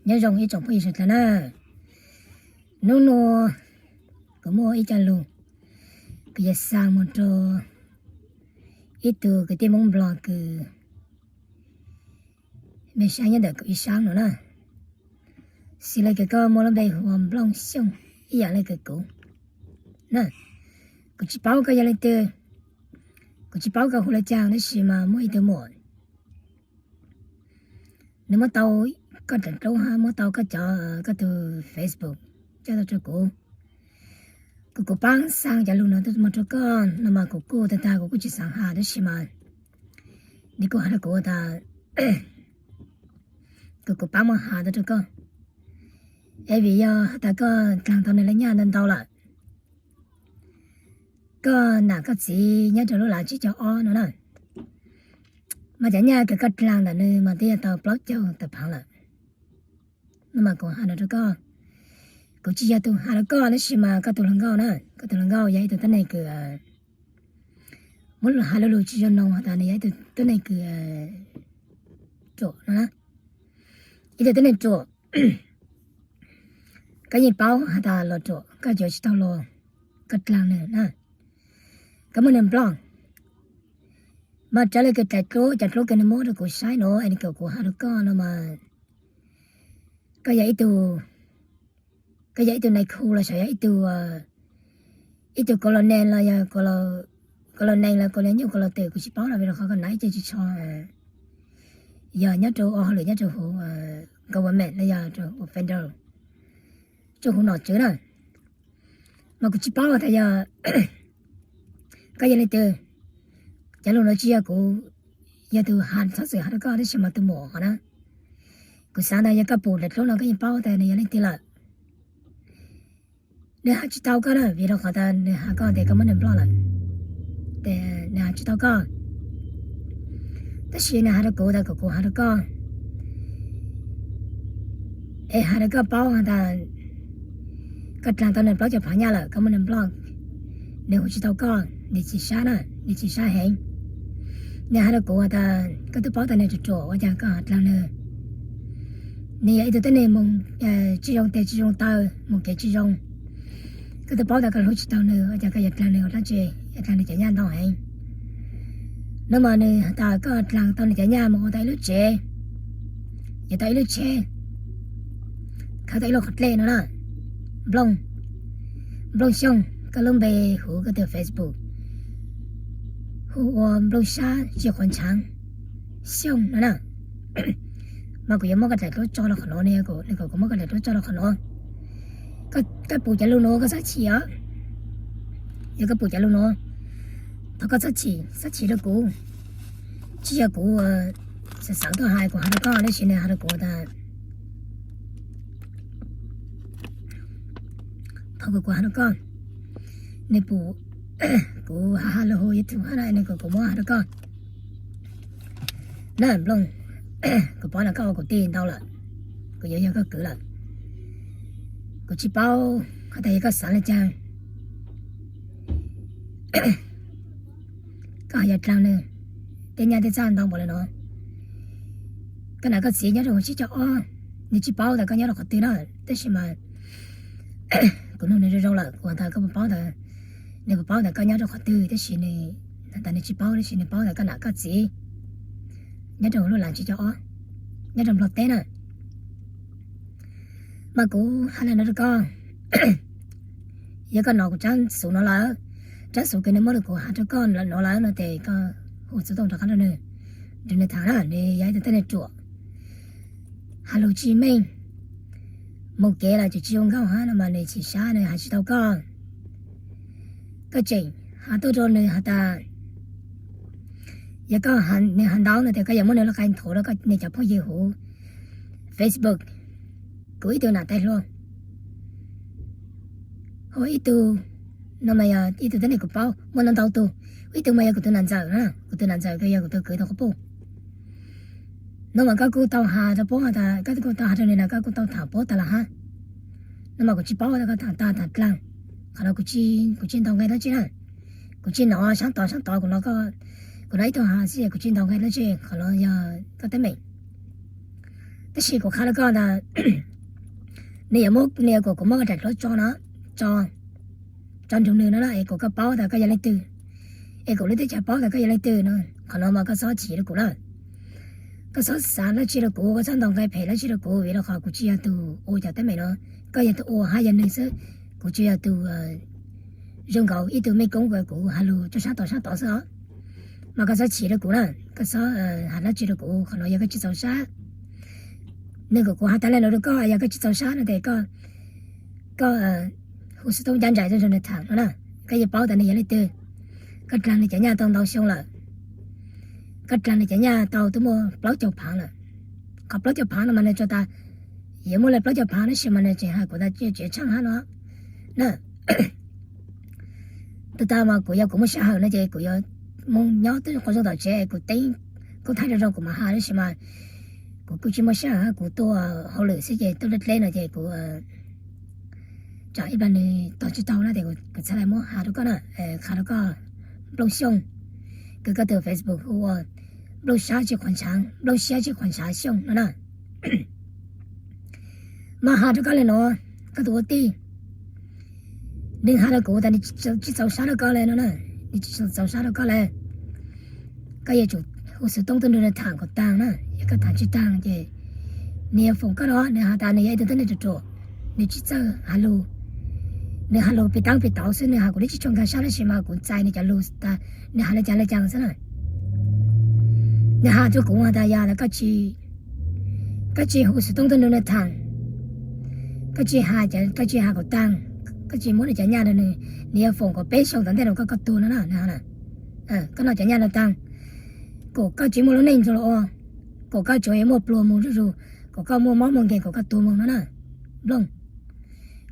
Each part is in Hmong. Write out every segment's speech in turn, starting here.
Nyob zoo ib tsoom phooj ywg sawv daws na. Hnub no kuv muaj ib co lus kuv yuav xa mus rau ib tug kwv tij Hmoob Nplog kws nyob sab nyob ntawm kuv ib sab no na. Xws li kws koj muaj lub npe hu ua Nplooj Xyooj ib yam li kws kuv na. Kuv tsis paub koj yog leej twg, kuv tsis paub koj hu li cas, tab sis mas muaj ib tug muam nws muab tau koj daim duab hab muab tau koj cov, koj tus Facebook coj tuaj rau kuv, kom kuv paab xa cov lug nuav tuaj mus rau koj no mas kuv kuj tag tag kuv kuj tsis xaav has, tab sis mas nws kuj has rau kuv tas kom kuv paab muab has tuaj rau koj, es vim yog has tas koj dlaag tau nws laj nyaj ntau ntau lawm, koj nam koj txiv nyob rau lub lav tsib caug ob no na, mas cov nyaj kws koj dlaag ntawm nws mas twb yog tau plaub caug tawm phaav lawm. No mas kuv has no rau koj, kuv tsis yog tus has rau koj, tab sis mas koj tus hluas nkauj na, koj tus hluas nkauj yog ib tug tuab neeg kws muab has lug lug tsis zoo no has tas nws yog ib tug tuab neeg kws ruam no na, ib tug tuab neeg ruam. Koj yeej paub has tas los ruam koj yuav tsis tau los, koj dlaag nws na, koj muab nws block. Mas raws li kws daim duab, cov duab kws nws muab rau kuv saib no es nws kom kuv has rau koj no mas koj yog ib tug, koj yog ib tug nais khu los sis yog ib tug, ib tug kaus laus nees los yog kaus laus nees los kaus laus nyuj kaus laus twm kuv tsis paub no, vim rau qhov koj nam ib ce tsis tso yog nyob rau ua hauj lwm nyob rau huv government los yog rau huv federal, rau huv nom tswv na. Mas kuv tsis paub tas yog koj yog leej twg, cov lug nuav tsis yog kuv yog tus has txhob txwm has rau koj, tab sis mas tus muam hov na, kuv xaav tas yog koj pum daim duab no koj yeej paub tas nws yog leej twg lawm. Nws has tsis tau koj na, vim rau qhov tas nws has koj tes koj muab nws block lawm, tes nws has tsis tau koj. Tab sis nws has rau kuv tas kom kuv has rau koj, es has rau koj paub has tas koj dlaag tau nws plaub caug phaav nyaj lawm, koj muab nws block, nws hu tsis tau koj, nws tsis sab na, nws tsis sab heev. Nws has rau kuv has tas koj twb paub tas nws ruam ruam ua cas koj dlaag nws. Nws yog ib tug tuab neeg moog tsis zoo tes tsis zoo taw, moog kev tsis zoo. Koj twb paub tas koj hlub tsis tau nws ua cas koj yuav dlaag nws ua dlaab tsi, yuav dlaag nws cov nyaj ntau heev. No mas nws has tas koj dlaag tau nws cov nyaj moog ua tau ib lub tsev, yuav tau ib lub tsheb, khawb tau ib lub qhov dlej no na. Nplooj, Nplooj Xyooj, koj lub npe huv koj tus Facebook hu ua Nplooj Sab Tsis Quav Ntshav Xyooj no na. Mas kuv yuav muab koj daim duab tso rau qhov no, nws kom kuv muab koj daim duab tso rau qhov no. Koj pum cov lug nuav koj txhob chim os. Yog koj pum cov lug nuav, thov koj txhob chim, txhob chim rau kuv. Tsis yog kuv xav xav tuaj has, kuv has rau koj, tab sis nws has rau kuv tas thov kom kuv has rau koj. Nws pum kuv has has lug huv YouTube hab na, nws kom kuv muab has rau koj. Na Nplooj, kuv paub tas koj ua kuv tij ntau lawm, kuv yuav yog koj kwv lawm. Kuv tsis paub has tas yog koj xav le caag, koj ho yuav dlaag nws tej nyaj tej txag ntau npaum le nuav. Koj nam koj txiv nyob rau huv tsib caug ob, nws tsis paub tas koj nyob rau qhov twg na, tab sis mas kuv nug nws zoo zoo lawm, kuv has tas koj puas paub tas, nws puas paub tas koj nyob rau qhov twg, tab sis nws has tas nws tsis paub, tab sis nws paub tas koj nam koj txiv nyob rau huv lub lav tsib caug ob, nyob rau Nplog teb na. Mas kuv has le nuav rau koj, yog koj nov kuv tsab xuv no lawm, tsab xuv kws nws muab rau kuv has rau koj no lawm no tes koj hu xov tooj rov qab rau nws, rau nws tham na, nws yog ib tug tuab neeg ruam, has lug tsis meej, mus kev los tseem tsis zoo nkauj hab no mas nws tsis sab, nws has tsis tau koj. Koj tseem has tuaj rau nws has tas, yog koj, nws has ntau no tes koj yuav muab nws lub qai nthuav rau koj nws cov phooj ywg huv Facebook. Kuv ib tug nam tais hluas, ho ib tug no mas yog ib tug tuab neeg kuv paub muaj ntau ntau tug. Ib tug mas yog kuv tus nam ntxawm na, kuv tus nam ntxawm kws yog kuv tus kwv tau quas puj. No mas koj kuj tau has rau puab tas, koj kuj tau has rau nws na, koj kuj tau tham puab tas lawm hab. No mas kuv tsis paub tas koj tham tag tham dlaag, qhov no kuv tsis ntaus nqe dlaab tsi na. Kuv tsis nov sab tod sab tod, kuv nov ib tug has xwb, kuv tsis ntaus nqe dlaab tsi, qhov no yog koj teeb meem. Tab sis kuv qha rau koj ntag, nws yuav muab, nws yuav kom kuv muab koj daim duab tso no, tso, tso nrug nws no na, es kom koj paub tas koj yog leej twg, es kom lub teb chaws paub tas koj yog leej twg no. Qhov no mas koj txhob chim rau kuv lawm. Koj txhob xav dab tsi rau kuv, koj txhob ntaus nqi phem dab tsi rau kuv, vim rau qhov kuv tsis yog tus ua cov teeb meem no. Koj yog tus ua hab yog nws xwb, kuv tsis yog tus zoo nkaus ib tug mej koob uas kuv has lus rau sab tod sab tod xwb os. Mas koj txhob chim rau kuv na, koj txhob has dab tsi rau kuv, qhov no yog koj tsis txaus sab. Nws kom kuv has tas le no rau koj, yog koj tsis txaus sab no ces koj, koj hu xov tooj ncaj nraim rau nws tham no na. Koj yuav paub tas nws yog leej twg. Koj dlaag nws cov nyaj tau ntau xyoo lawm, koj dlaag nws cov nyaj tau twb muaj plaub caug phaav lawm. Qhov plaub caug phaav no mas nws tsuas tas yuav muaj le plaub caug phaav tab sis mas nws tseem has kuv tas tseem tshaaj hab no na. Tug tag mas kuv yog kuv muaj sij hawm no ces kuv yuav moog nyob tub qhov zoo tom tsev, kuv teeb kuv thaij rau zoo kuv mam has, tab sis mas kuv kuj tsis muaj sij hawm, kuv tuaj hauj lwm xwb ces tuaj dleb dleb no ces kuv tsam ib plag nws tog tsis tau na ces kuv txhad le muab has rau koj na, qha rau koj. Nplooj Xyooj, kws koj tus Facebook hu ua Nplooj Sab Tsis Qhuas Ntshav, Nplooj Siab Tsis Qhuas Ntshav Xyooj no na. Mas has rau koj le no, koj tus ua tij, nws has rau kuv tas nws tsis txaus sab rau koj le no na, nws tsis txaus sab rau koj le. Koj yuav tsum hu xov tooj tuaj nrug nws tham kom taag na, yog koj tham tsis taag ces nws yuav foom koj no, nws has tas nws yog ib tug tuab neeg ruam ruam, nws tsis txawj has lug, nws has lug piv taab piv tauv xwb, nws has kuv twb tsis tshua nkag sab tab sis mas kuv txais nws cov lug tas nws has le caag le caag xwb na. Nws has rau kuv tas yog koj tsis hu xov tooj tuaj nrug nws tham, koj tsis has, koj tsis has kom taag, koj tsis muab nws cov nyaj rau nws, nws yuav foom kom peb xyoo tom ntej rau koj, koj tuag no na. Koj noj cov nyaj rau taag, kom koj tsis muaj lub neej rua los ua, kom koj tsuas yuav muaj pluag moog zuj zus, kom koj muaj mob muaj nkeeg, kom koj tuag moog no na. Nplooj,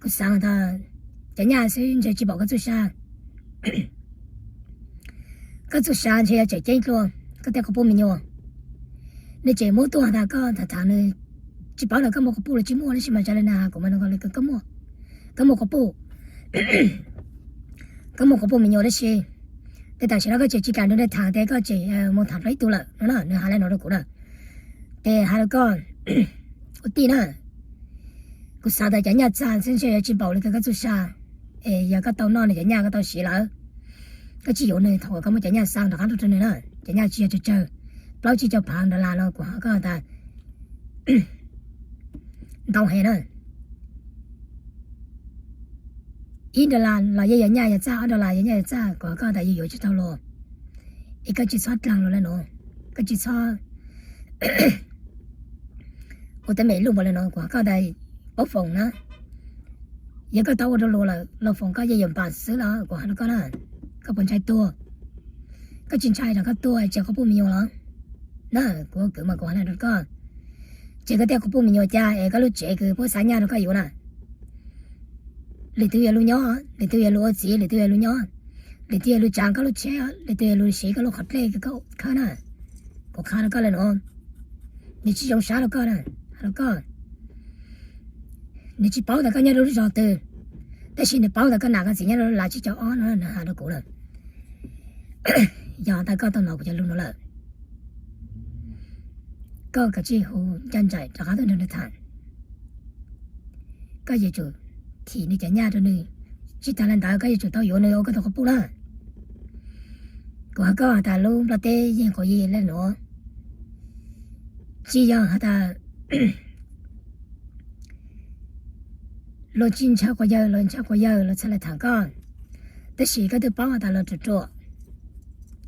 kuv xaav tas cov nyaj xwb ntshe tsis pom koj txuj sa. Koj txuj sa ntshe yuav tseem ceeb dlua koj tej quas puj me nyuam. Nws tseem muab tuaj has tas koj tham tham nws, tsis paub tas koj muaj quas puj los tsis muaj, tab sis mas raws le nws has kuv mas nws nkaus le kws koj muaj, koj muaj quas puj, koj muaj quas puj me nyuam tab sis tej tam sim no koj tseem tsis kam nrug nws tham tes koj tseem moog tham dlua ib tug lawm no na, nws has le no rau kuv na. Ces has rau koj ua tij na, kuv xav tas cov nyaj txag xwb ntshe yuav tsis npaum li kws koj txuj sa. Es yog koj tau noj nws cov nyaj, koj tau siv lawm, koj tsis yuav nws, thaum koj muab cov nyaj xa rov qab rau nws na, cov nyaj tsis yog tsawg tsawg, plaub tsib caug phaav dollar no kuv has koj tas ntau heev na. Ib dollar los yeej yog nyaj yog txaj, ob dollar yog nyaj yog txaj, kuv has koj tas yus yuav tsis tau los. Es koj tsis txhob dlaag lug le no, koj tsis txhob ua teeb meem luj npaum le no, kuv has koj tas paub foom na. Yog koj tau ua rau luag lawm, luag foom koj yeej yuav npam xwb los kuv has rau koj na. Koj puas ntshai tuag? Koj tsis ntshai rau koj tuag tseg quas puj me nyuam los? Na, kuv ua kwv mas kuv has le rau koj, tseg koj tej quas puj me nyuam cas es koj lub tsev kws puab xa nyaj rau koj yuav na. Lwm tug yuav lug nyob, lwm tug yuav lug ua txiv, lwm tug yuav lug nyob, lwm tug yuav lug tsaav koj lub tsheb, lwm tug yuav lug siv koj lub qhov dlej kws koj khawb na. Kuv qha rau koj le no, nws tsis zoo sab rau koj na, has rau koj. Nws tsis paub tas koj nyob rau lub zog twg, tab sis nws paub tas koj nam koj txiv nyob rau laj tsib caug ob no, nws has rau kuv lawm. Yog tas koj tau hnov kuv cov lug no lawm, koj kav tsij hu ncaj nraim rov qab tuaj nrug nws tham. Koj yuav tsum thim nws cov nyaj rau nws, tsis tas le ntawd koj yuav tsum tau yuav nws ua koj tus quas puj na. Kuv has koj has tas lub nplaj teb yeej quas yig le nuav, tsis yog has tas luag tsis ntshaw quas yawg, luag ntshaw quas yawg luag txhad le tham koj, tab sis koj twb paub has tas luag ruam ruam,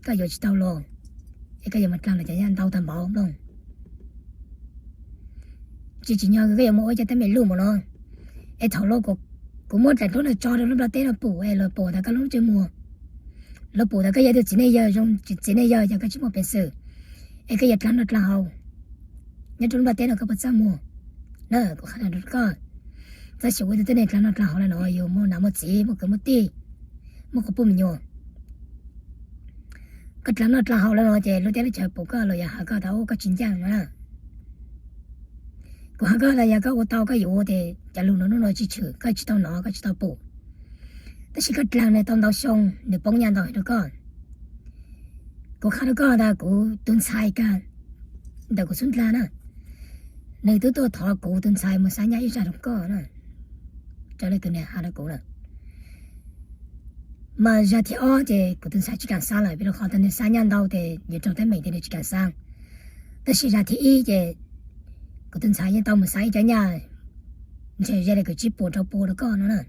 koj yuav tsis tau luag, es koj yuav mus dlaag luag cov nyaj ntau tag npaum Nplooj. Tsis tsim nyog koj yuav mus ua cov teeb meem luj npaum no. Es thaum luag, kuv muab daim duab no tso rau lub nplaj teb no pum es luag pum tas koj lub ntsej muag, luag pum tas koj yog ib tug txiv neej yawg zoo, txiv neej yawg yog koj tsis muaj peev xwm, es koj yuav dlaag noj dlaag haus nyob rau lub nplaj teb no koj puas txaj muag na? Kuv qha rau koj, txawm xyov ua tug tuab neeg dlaag noj dlaag haus le no yus muaj nam muaj txiv, muaj kwv muaj tij, muaj quas puj me nyuam. Koj dlaag noj dlaag haus le no ces lub teb lub chaw pum koj los yog has koj tas ua koj tsis ncaaj no na. Kuv has koj tas yog koj ua tau koj yuav ua tes cov lug no hnub no tsis tshwm, koj tsis tau hnov koj tsis tau pum. Tab sis koj dlaag nws tau ntau xyoo, nws poob nyaj ntau heev rau koj. Kuv qha rau koj tas kuv tus ntxhais kag ntawm kuv xub ndlag na, Nws twb tuaj thov kuv tus ntxhais mus xa nyaj ib zag rau koj na, raws li tus nws hais rau kuv lawm. Mas zag thib ob ces kuv tus ntxhais tsis kam xa lawm, vim rau qhov tias nws xa nyaj ntau ces yuav raug teeb meem ces nws tsis kam xa. Tab sis zag thib ib ces kuv tus ntxhais yeej tau mus xa ib co nyaj, ntshe ze li kwv tsib puas rau puas rau koj no na.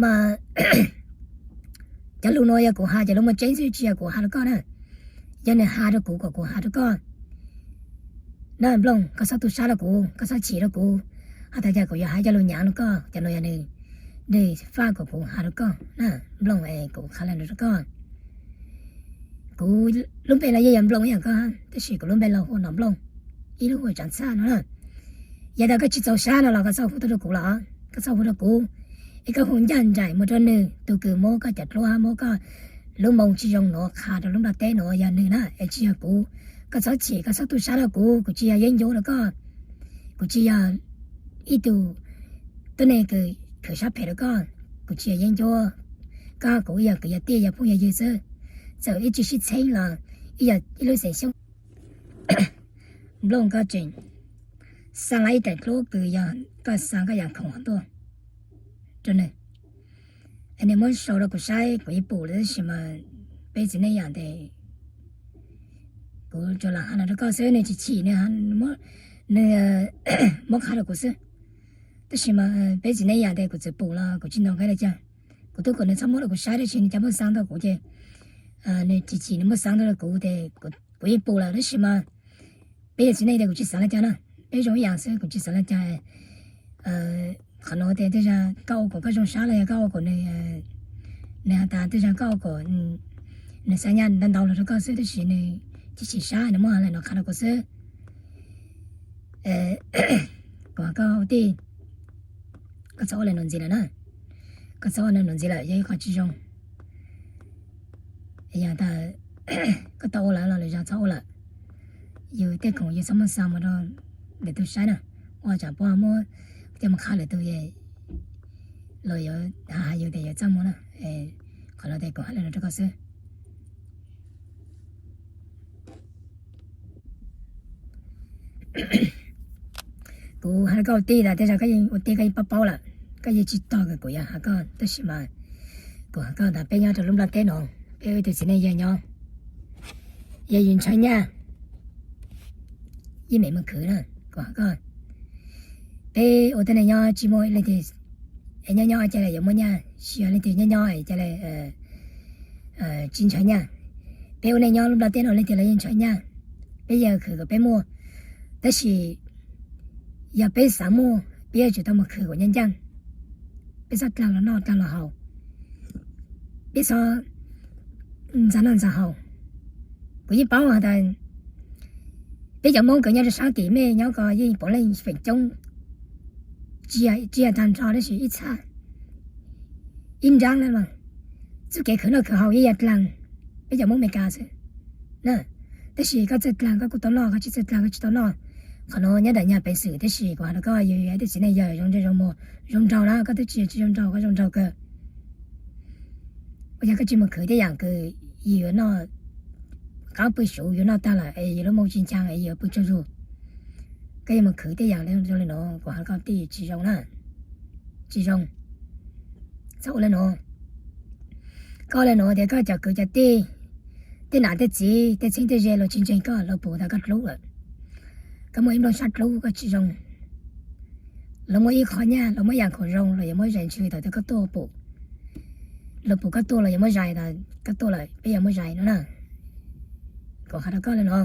Mas cov lus no yog kuv hais ces lus muaj tseeb xwb, tsis yog kuv hais rau koj na. Yog nws hais rau kuv kom kuv hais rau koj na. Nplooj, koj txhob tu sab rau kuv, koj txhob chim rau kuv. Hais tias cas kuv yuav hais cov lus nyav rau koj, cov no yog nws, nws faj kom kuv hais rau koj na. Nplooj, es kuv qha li no rau koj. Kuv lub npe los yeej yog Nplooj ib yam koj, tab sis kuv lub npe los hu ua Nom Nplooj, ib lub hu ua Tsav Txhaj no na. Yog tias koj tsis txaus sab no los koj txhob hu tuaj rau kuv los, koj txhob hu rau kuv, es koj hu ncaj nraim mus rau nws tus kws muab koj cov duab, muab koj lub moo tsis zoo nuav qha rau lub nplaj teb no yog nws na, es tsis yog kuv. Koj txhob chim, koj txhob tu sab rau kuv, kuv tsis yog yeeb ncuab rau koj, kuv tsis yog ib tug tuab neeg kws khwv sab phem rau koj, kuv tsis yog yeeb ncuab. Koj kuv ib yam, kuv yog tij yog phooj yog ywg xwb, txawm ib tsi sib txheeb los ib yam ib lub xeem Xyooj. Nplooj, koj tseem xa la ib daim duab kws yog koj xa koj yam khoom tuaj rau nws, es nws muab sau rau kuv saib, kuv yeej pum lawm, tab sis mas peb txiv neej yam ntawd, kuv tsuas lam hais no rau koj xwb, nws tsis chim, nws muab qha rau kuv xwb. Tab sis mas peb txiv neej yam ntawd kuv txawm pum los kuv tsis ntoo nqe li cas. Kuv twb kom nws txhob muab rau kuv saib, tab sis nws cas muab xa tuaj kuv ces nws tsis chim, nws muab xa tuaj rau kuv ces kuv yeej pum lawm, tab sis mas peb yog txiv neej tias kuv tsis xav li cas na, peb zoo ib yam xwb, kuv tsis xav li cas. Qhov no tias tej zag koj ua kom koj zoo sab los yog koj ua kom nws, nws has tas tej zag koj ua kom nws xa nyaj ntau ntau los rau koj xwb, tab sis nws tsis chim sab, nws muab hais li no qha rau kuv xwb. Kuv hais koj ua tij, koj txhob ua li no ntxiv lawm na, koj txhob ua li no ntxiv lawm yog ib qho tsis zoo. Yog tas koj tau ua lawm los lwm zaus txhob ua lawm. Yus tej khoom yus txhob muab xa mus rau lwm tus saib na, ua tsam puab muab coj mus qha lwm tus, los yuav hais yus tias yuav txaj muag na. Qhov no tias kuv hais li no rau koj xwb. Kuv hais rau koj ua tij tas tej zaum koj yeej ua tij koj yeej paub paub lawm, koj yeej tsis tog kuv yuav hais koj, tab sis mas kuv hais koj tas peb nyob rau lub nplaj teb no, peb ua ib tug txiv neej yawg nyob, yog yus ntshai nyaj, yeej meem mus khwv na. Kuv hais koj, peb ua tej neeg nyob tsis muaj leej twg, nyob nyob cas li yuav muaj nyaj, tsis yog leej twg nyob nyob cas li tsis ntshai nyaj. Peb ua neej nyob lub nplaj teb no leej twg los yeej ntshai nyaj, peb yeej khwv kom peb muaj. Tab sis yog peb xav muaj, peb yuav tsum tau mus khwv kom ncaj ncees. Peb txhob dlaag los noj dlaag los haus, peb txhob ntxag noj ntxag haus. Kuv yeej paub has tas peb cov Hmoob kws nyob rau saab tim mej nyob ko yeej puav leej feem coob, tsis yog tag nrho tab sis ib txhab, ib nraab na, txuj kev khwv noj khwv haus yeej yog dlaag peb cov Hmoob Amelikas xwb. Tab sis koj txawj dlaag koj kuj tau noj, koj tsis txawj dlaag koj tsis tau noj. Qhov no nyob nram nyaj peev xwm, tab sis kuv has rau koj, yus yog ib tug txiv neej yawg zoo ntsej zoo muag, zoo nraug na, koj twb tsis yog tsis zoo nraug, koj zoo nraug kawg. Ua cas koj tsis mus khwv tej yaam kws yus yuav noj, qaab pw suv yus noj tag lawm es yus lub moo tsis nchaag es yus pw tsaug zug, koj yuav mus khwv tej yaam zoo li no? Kuv has koj tij, tsis zoo na, tsis zoo. Txhob ua li no. Koj ua li no tias koj cov kwv cov tij, tej nam tej txiv, tej txheeb tej ze luag tsis ntseeg koj, luag pum tas koj dlub lawm. Koj muaj ib nplooj sab dlub, koj tsis zoo. Luag muaj ib qho nyaj, luag muab yaam khoom zoo, luag yuav muab zais ntswg thaum twg koj tuaj pum. Luag pum koj tuaj, luag yuav muab zais tas koj tuaj lawm, peb yuav muab zais no na. Kuv qha rau koj li no,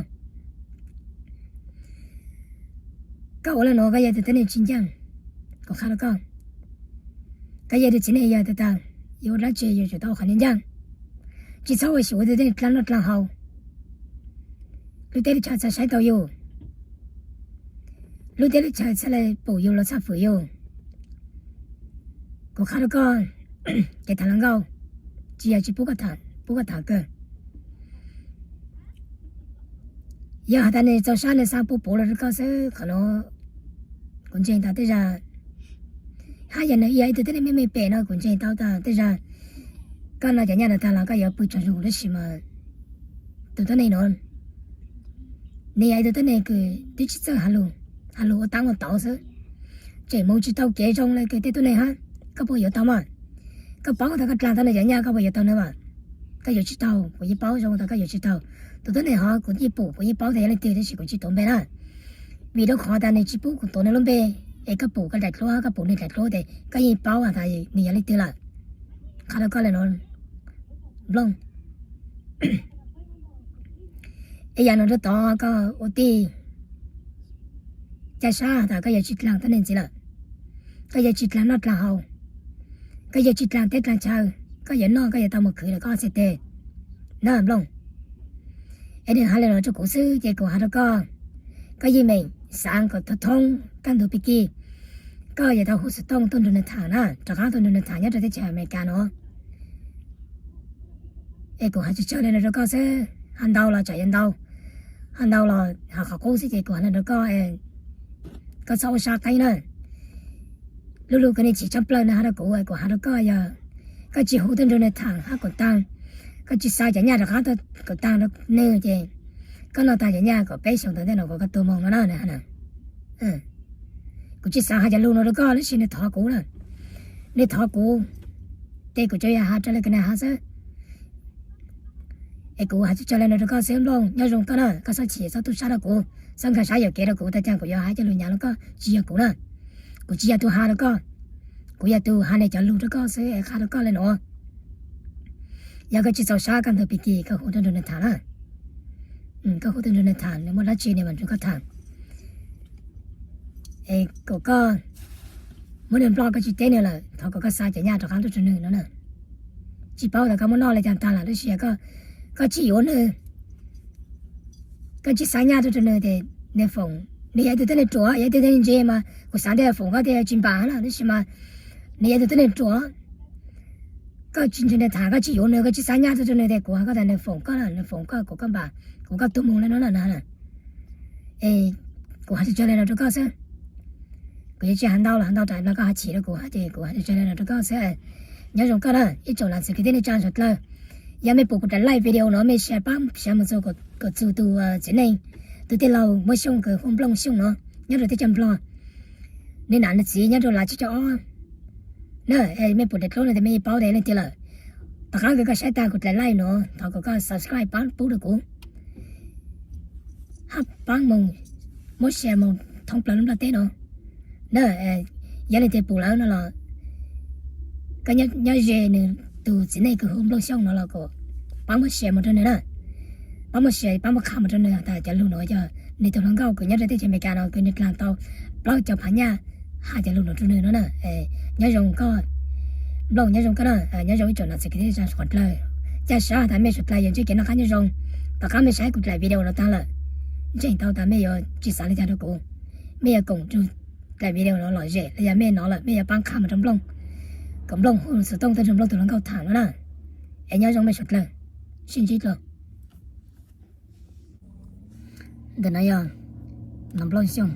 koj ua li no koj yog tus tib neeg tsis ncaaj. Kuv qha rau koj, koj yog tus txiv neej yawg tag tag, yus ua dlaab tsi yus tsum tau ua qhov ncaaj. Tsis txhob ua xyuam ua tus tib neeg dlaag noj dlaag haus. Lub teb lub chaw txhaj saib tau yus, lub teb lub chaw txhaj le pum yus los txhaj fwm yus. Kuv qha rau koj, kev tham hluas nkauj tsis yog tsis pub koj tham, pub koj tham kawg. Yog has tas nws txaus sab nws xa puv puv los rau koj xwb, qhov no kuv ntseeg tas tej zag, hab yog nws yog ib tug tib neeg meej meej pem no kuv ntseeg tau tas tej zag koj noj cov nyaj no tag los koj yuav pw tsaug zug, tab sis mas tus tuab neeg no, Nws yog ib tug tuab neeg kws twb tsis txawj has lus, has lus ua tab ua tauv xwb, tseem mus tsis tau kev zoo le kws tej tuab neeg hab. Koj puas yuav tau mas? Koj paub tas koj dlaag tau nws cov nyaj, koj puas yuav tau nws mas? Koj yuav tsis tau, kuv yeej paub zoo tas koj yuav tsis tau. Tus tuab neeg hov kuv yeej pum, kuv yeej paub tas yog leej twg, tab sis kuv tsis tuav npe na, vim rau qhov tas nws tsis pub kuv tuav nws lub npe. Es koj pum koj daim duab, koj pum nws daim duab tes koj yeej paub tas nws yog leej twg lawm. Qha rau koj le nuav, Nplooj. Es yam no rau tod koj ua tij ca sab tas koj yuav tsis dlaag tuab neeg ntxiv lawm, koj yuav tsis dlaag noj dlaag haus, koj yuav tsis dlaag teb dlaag chaw, koj yuav noj koj yuav tau mus khwv rau koj txhais teg na Nplooj. Es nws has le nuav rau kuv xwb ces kuv has rau koj, koj yeej meem xaav kom thoob thoob kaj ntug pig kig, koj yuav tau hu xov tooj tuaj nrug nws thaam na, rov qaab tuaj nrug nws thaam nyob rau teb chaws Amelikas nuav. Es kuv has tsawg tsawg le nuav rau koj xwb, has ntau los tsam yuav ntau, has ntau los has qhov qub xwb ces kuv has le rau koj, koj txhob ua sab qeeb na. Lub lug kws nws chim tshaj plawg nws has rau kuv, kuv has rau koj yog koj tsis hu tuaj nrug nws thaam hab kuv taag, koj tsis xa cov nyaj rov qaab tuaj kuv taag rau nws ces koj noj taag cov nyaj kom peb xyoos tom ntej no kuv koj tuag moog no na. Kuv tsis xaav has cov lug no rau koj tab sis nws thov kuv na, nws thov kuv, ces kuv tsuas yog has raws le kws nws has xwb. Es kuv has tsawg tsawg le nuav rau koj xwb Nplooj, nyob zoo koj na, koj txhob chim txhob tu sab rau kuv, txhob nkag sab yuam kev rau kuv, tas caag kuv yuav has cov lug nyav rau koj tsis yog kuv na. Kuv tsis yog tug has rau koj, kuv yog tug has nws cov lug rau koj xwb es qha rau koj le nuav. Yog koj tsis txaus sab kaj ntug pig kig koj hu tuaj nrug nws thaam na. Koj hu tuaj nrug nws thaam, nws muaj dab tsi nws mam nrug koj thaam. Es kom koj muab nws nploj, koj tsis teb nws lawm, thov kom koj xa cov nyaj rov qaab tuaj rau nws no na. Tsis paub tas koj muab noj le caag taag lawm tab sis koj tsis yuav nws, koj tsis xa nyaj tuaj rau nws tes nws foom, nws yog ib tug tuab neeg ruam, yog ib tug tuab neeg ntse mas kuv xaav tias foom koj tias tsis npaam na, tab sis mas nws yog ib tug tuab neeg ruam. Koj tsis nrug nws thaam, koj tsis yuav nws, koj tsis xa nyaj tuaj rau nws tes kuv has koj tas nws foom koj na, nws foom koj, kuv koj npaam, kuv koj tuag moog le nuav na. Es kuv has tsawg tsawg le nuav rau koj xwb. Kuv yuav tsis has ntau los has ntau tas no koj has chim rau kuv hab, ces kuv has tsawg tsawg le nuav rau koj xwb. Nyob zoo koj na ib tsoom nam txiv kwv tij neej tsa suav dlawg. Yog mej pum kuv daim live video no mej share paab share moog txug kuv txug tug txiv neej, tug tij laug Muaj Xyooj kws hu Nplooj Xyooj no, nyob rau teb chaws Nplog. Nws nam nws txiv nyob rau lav tsib caug ob na. Mej pum daim duab no tes mej yeej paub tas leej twg lawm. Tom qaab kws koj saib tag kuv daim live no, thov kom koj subscribe paab pub rau kuv hab paab moog muab share moog thoob plawg lub nplaj teb no na. Yog leej twg pum lawm no los koj nyob ze nws tug txiv neej kws hu Nplooj Xyooj no los kom paab muab share moog rau nws na. Paab muab share, paab muab qha moog rau nws tas cov lug nuav yog nws tug hluas nkauj kws nyob rau teb chaws Amelikas no kws nws dlaag tau plaub caug phav nyaj has cov lug nuav rau nws no na. Nyob zoo koj Nplooj, nyob zoo koj na, nyob zoo ib tsoom nam txiv kwv tij neej tsa suav dlawg. Ca sab tas mej suav dlawg yuav ntsib kev noj qab nyob zoo. Tom qaab mej saib kuv daim video no tag lawm, ntseeg tau tas mej yuav tsis xav le caag rau kuv, mej yuav koom rua daim video no lom zem los yog mej nov lawm mej yuav paab qha moog rau Nplooj, kom Nplooj hu xov tooj tuaj nrug Nplooj tug hluas nkauj thaam no na. Es nyob zoo mej suav dlawg, sib ntsib dlua. Ntawm no yog Nplooj Xyooj.